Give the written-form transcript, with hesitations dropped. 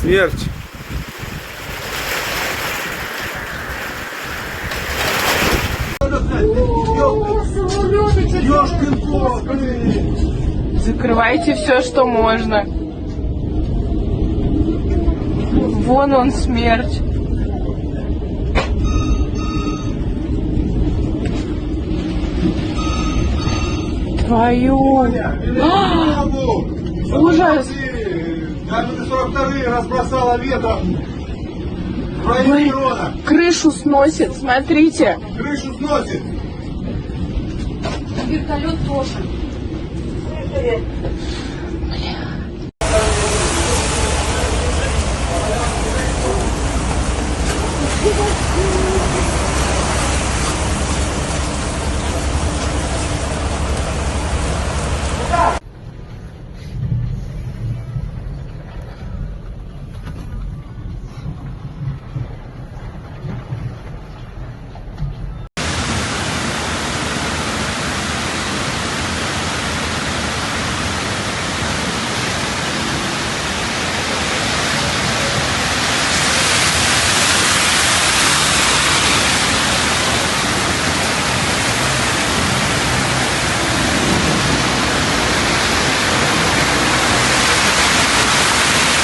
Смерч. Ёшкин кот, блин! Закрывайте все, что можно. Вон он, смерть. Твою. Ужас! 42-й разбросала ветром. В районе Мирона. Крышу сносит, смотрите. Крышу сносит. Вертолет тоже.